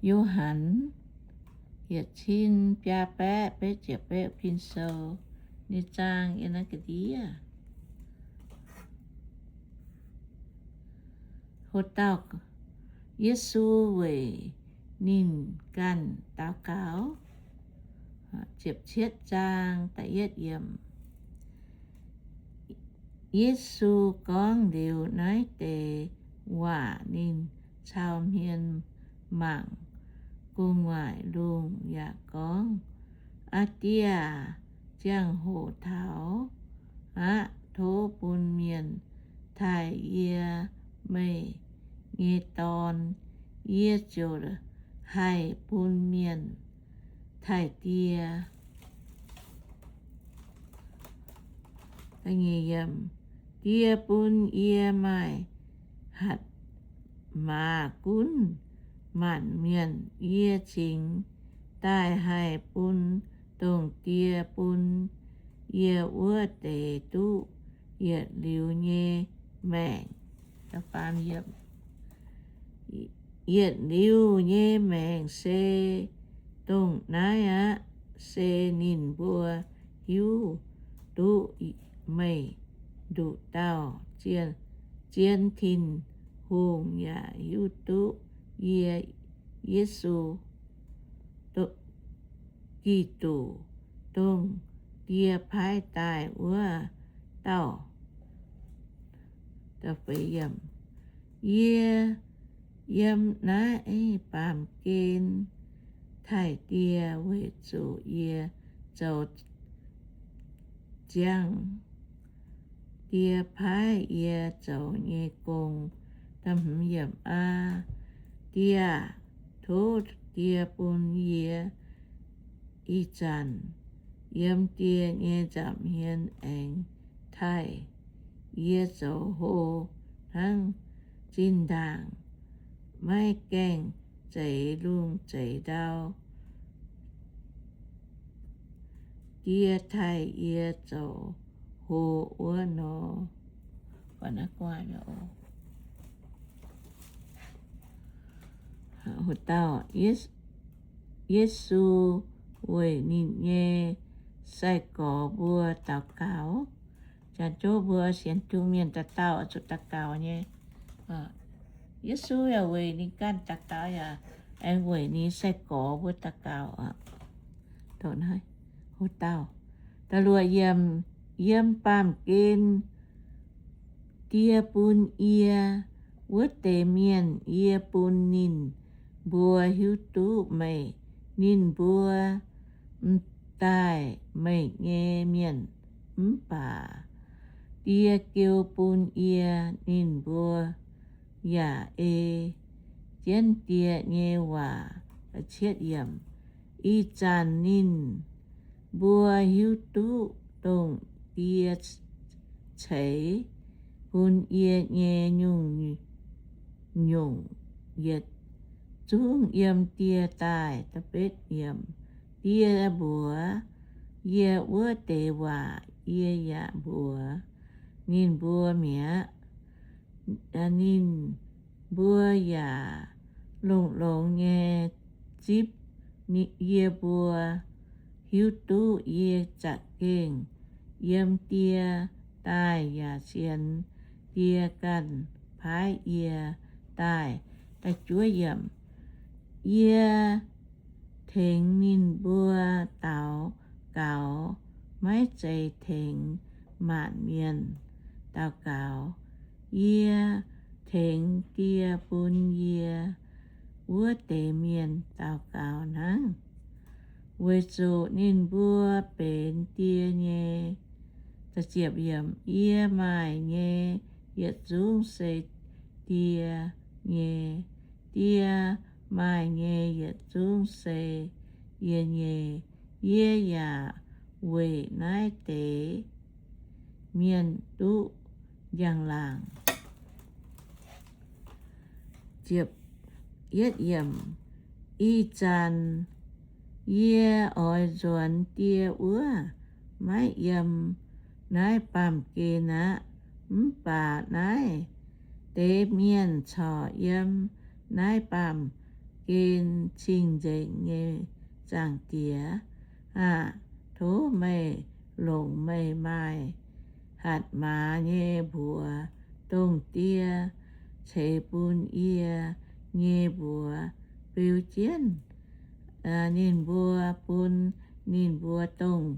Yo^han yietc cin biaa baeqv betv ziepc betv pin sou, ninh zaang yiem naaiv ga'ndiev. Ho dauh Yesu weic ninh ganh daux gaux. Ziepc cietv zaang da'yietv yiemc. Yesu gorngv liuz naaiv deix waac, ninh cau hmien mangc gu'nguaaic lungh yaac gorngv, Aa Die aah, ziangh hoc taux aqv. Tov bun mienh taaih yie, meih nyei Dorn. Yie ziouc haih bun mienh taaih Die. Die bun yie maaih hatc maaz gunv maanc mienh. Yie cingx daaih haih bun dongh Die bun yie wuov deix duqv yietc liuz nyei maengc. Yietc liuz nyei maengc se dongh naaiv aqv, se ninh mbuo hiuv duqv meih nduqc dauh zien, zien Tin-Hungh, yaac hiuv duqv yie, Yesu Giduc, dongh Die paaiv daaih wuov dauh. Yie yiem naaiv baamh gen taaih Die, weic zuqc yie zoux ziangh Die paaiv yie zoux nyei gong. Aa Die aah, tov Die bun yie ih zanc yiem Die nyei nza'hmien aengx taaih yie zoux hlo hnangv zinh ndaangc maiv gaengh zeix lungh zeix ndau Die taaih yie zoux hlo wuov nor. Yesu weic ninh nyei sai-gorx mbuo daux gaux. Janx-jov mbuo sienx Tin-Hungh mienh dauh dauh zuqc daux gaux nyei. Yesu yaac weic ninh ganh daux gaux, yaac aengx weic ninh sai-gorx mbuo daux gaux. Da'luoqc yiemc, yiem baamh gen Die bun yie wuov deix mienh, yie bun ninh mbuo hiuv duqv meih. Ninh mbuo m'daaih meih nyei mienh, mv baac Die geu bun yie, ninh mbuo yaac ei jienv Die nyei waac. Ih zanc ninh mbuo hiuv duqv dongh Die ceix bun yie nyei nyungc-nyungc yietc zungv yiem Die daaih. Die mbuox yie wuov deix waac yie yaac mbuox ninh mbuo mi'aqv. Ninh mbuo yaac longx-longx nyei zipv yie mbuo, hiuv duqv yie za'gengh yiem Die daaih yaac sienx Die ganh paaiv yie daaih. Yie tengx ninh mbuo daux gaux, maiv zeiz tengx maanc mienh daux gaux. Yie tengx Die bun yie wuov deix mienh daux gaux hnangv, weic zuqc ninh mbuo benx Die nyei. Yie maaih nyei yietc zungv se Die nyei. Die maaih nyei yietc zungv se yie nyei. Yie yaac weic naaiv deix mienh duqv njang-laangc. Ih zanc yie oix nzuonx Die wuov, maiv yiem naaiv baamh gen aqv. Mv baac naaiv deix mienh corc yiem naaiv baamh gen cing-nzengc nyei Zaangc Diex aah! Tov meih longc meih maaih hatc maaz nyei mbuox, dongh Die ceix bun yie nyei mbuox, beu jienv ninh mbuo bun ninh mbuo dongh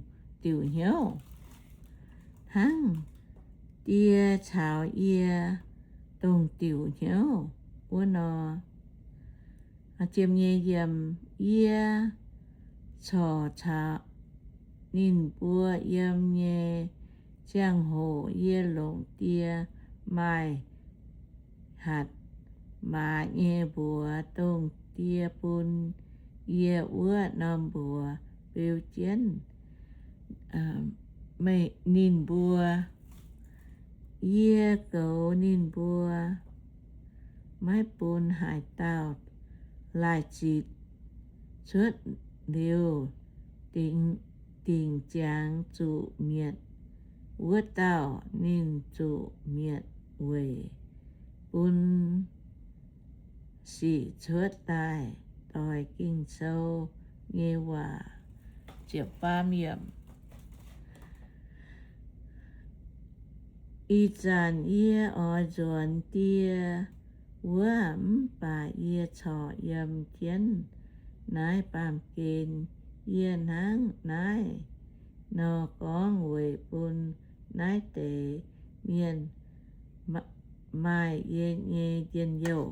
diuc hnyouv hnangv Die caux yie dongh diuc hnyouv wuov nor. Yie corc caux ninh mbuo yiem nyei ziangh hoc yie longc Die maaih hatc maaz nyei mbuox, dongh Die bun yie wuov norm mbuox, beu jienv ninh mbuo. Yie goux ninh mbuo, maiv bun haaix dauh laaih zitc. Cuotv liuz dingc ziangx zuqc mietc wuov dauh, ninh zuqc mietc weic bun sic cuotv daaih doix Ging-Sou nyei waac. Ih zanc yie oix nzuonx Die wuov, mv baac yie corc yiem jienv naaiv baamh gen. Yie hnangv naaiv nor gorngv weic bun naaiv deix mienh maaih yie nyei njien-youh.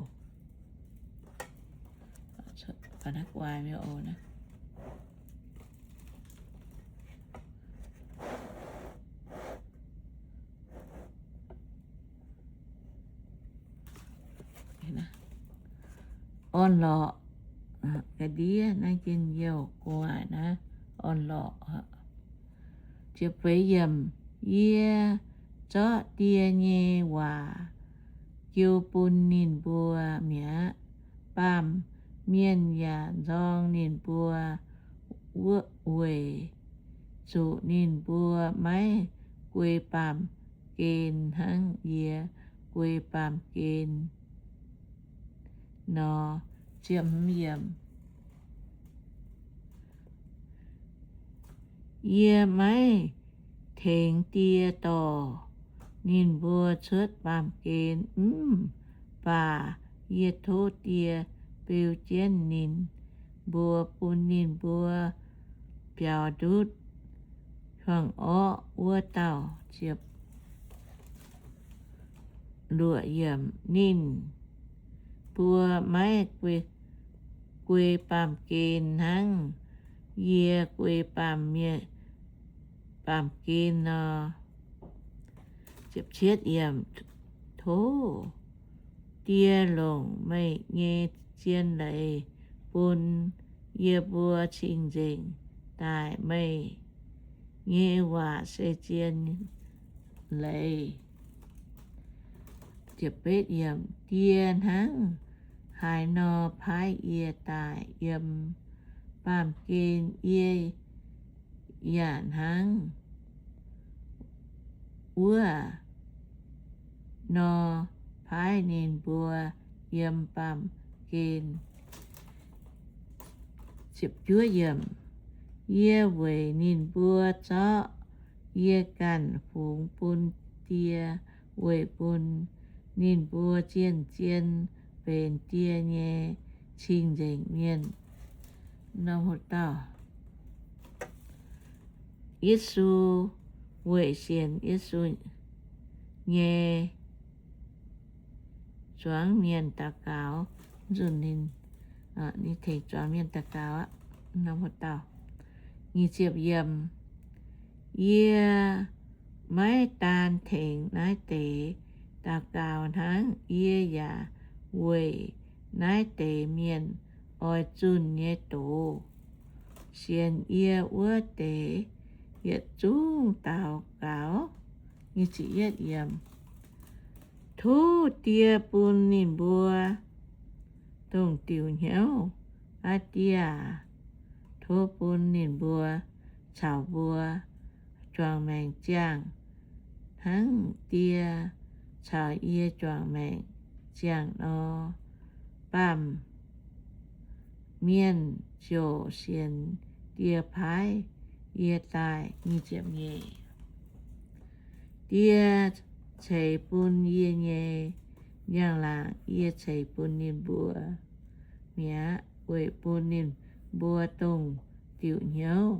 Orn-lorqc, ga'ndiev naaiv njien-youh gu'nguaaic naaiv orn-lorqc. Yie zorqv Die nyei waac jiu bun ninh mbuo mi'aqv. Baamh mienh yaac nzorng ninh mbuo weic zuqc ninh mbuo maiv guei baamh gen hnangv yie guei baamh gen nor. Yie maiv tengx Die dorh ninh mbuo cuotv baamh gen, mv baac yie tov Die beu jienv ninh mbuo, bun ninh mbuo biaux ndutv hiuang orqv wuov dauh. Ninh mbuo maiv guei baamh gen hnangv yie guei baamh, baamh gen nor. Tov Die longc meih nyei zien leiz bun yie mbuo cing-nzengc daaih. Meih nyei waac se zien leiz. Die hnangv haaix nor paaiv yie daaih yiem baamh gen, yie yaac hnangv wuov nor paaiv ninh mbuo yiem baamh gen. Yie weic ninh mbuo zorqv yie ganh fungx bun Die, weic bun ninh mbuo zien-zien benx Die nyei cing-nzengc mienh. Yesu, weic sienx Yesu nyei zuangx mienh daux gaux. Zunh ninh, ninh tengx zuangx mienh daux gaux aqv. Yie maiv daan tengx naaiv deix daux gaux hnangv, yie yaac weic naaiv deix mienh oix zunh nyei doz. Sienx yie wuov deix yietc zungv daux gaux. Tov Die bun ninh mbuo dongh diuc hnyouv. Aa Die aac, tov bun ninh mbuo caux mbuo juangc maengc ziangh hnangv Die caux yie juangc maengc ziangh nor. Baamh mienh ziouc sienx Die paaiv yie daaih. Nyic ziepc nyeic. Die ceix bun yie nyei njang-laangc yie ceix bun ninh mbuo mi'aqv, weic bun ninh mbuo dongh diuc hnyouv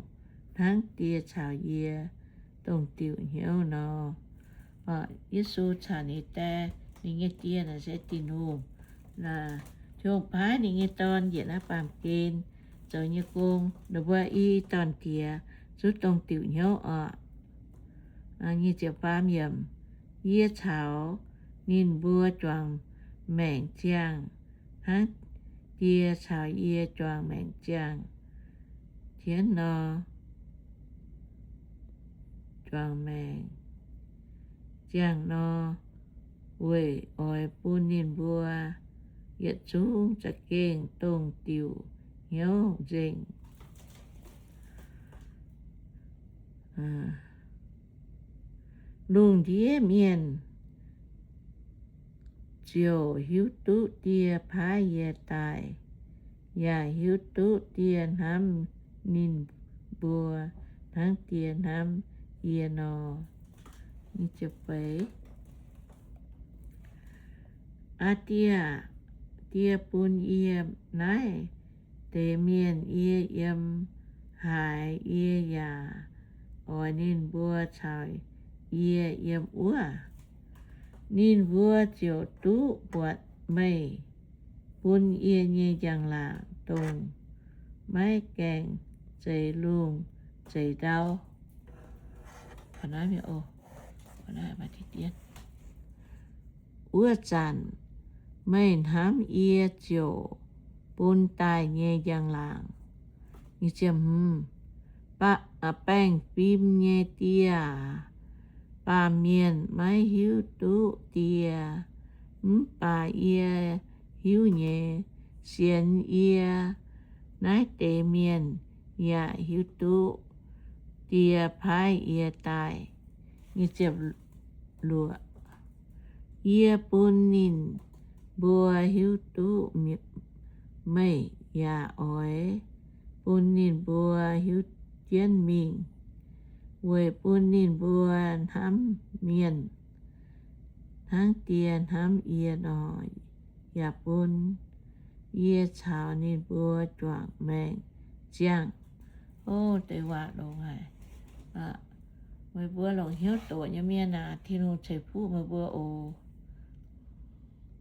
hnangv Die caux yie dongh diuc hnyouv nor. Yesu caux ninh dae, ninh nyei Die naaic se Tin-Hungh, Tin-Hungh paaiv ninh nyei Dorn njiec naaiv baamh gen zoux nyei gong. Ninh mbuo i dorn-diex zuqc dongh diuc hnyouv oc. Yie caux ninh mbuo juangc maengc ziangh hnangv Die caux yie juangc maengc ziangh tienv nor, juangc maengc ziangh nor, weic oix bun ninh mbuo yietc zungv za'gengh dongh diuc hnyouv nzengc. Lungh ndiev mienh ziouc hiuv duqv Die paaiv yie daaih, yaac hiuv duqv Die hnamv ninh mbuo hnangv Die hnamv yie nor. Aa Die aah! Die bun yie naaiv deix mienh yie yiem haaix, yie yaac oix ninh mbuo caux yie yiem wuov. Ninh mbuo ziouc duqv buatc meih bun yie nyei njang-laangc dongh maiv gaengh zeix lungh zeix ndau. Wuov zanc meih hnamv yie ziouc bun daaih nyei njang-laangc. Baengh fim nyei die aac, baamh mienh maiv hiuv duqv die, mv baac yie hiuv nyei. Sienx yie naaiv deix mienh yaac hiuv duqv die paaiv yie daaih. Yie bun ninh mbuo hiuv duqv meih, yaac oix bun ninh mbuo hiuv jienv mingh, weic bun ninh mbuo hnamv mienh hnangv die hnamv yie nor. Yaac bun yie caux ninh mbuo juangc maengc ziangh. O, deix waac longx haic. Meih mbuo longc hnyouv doqc nyei mienh aac, Tin-Hungh ceix fuqv meih mbuo oc.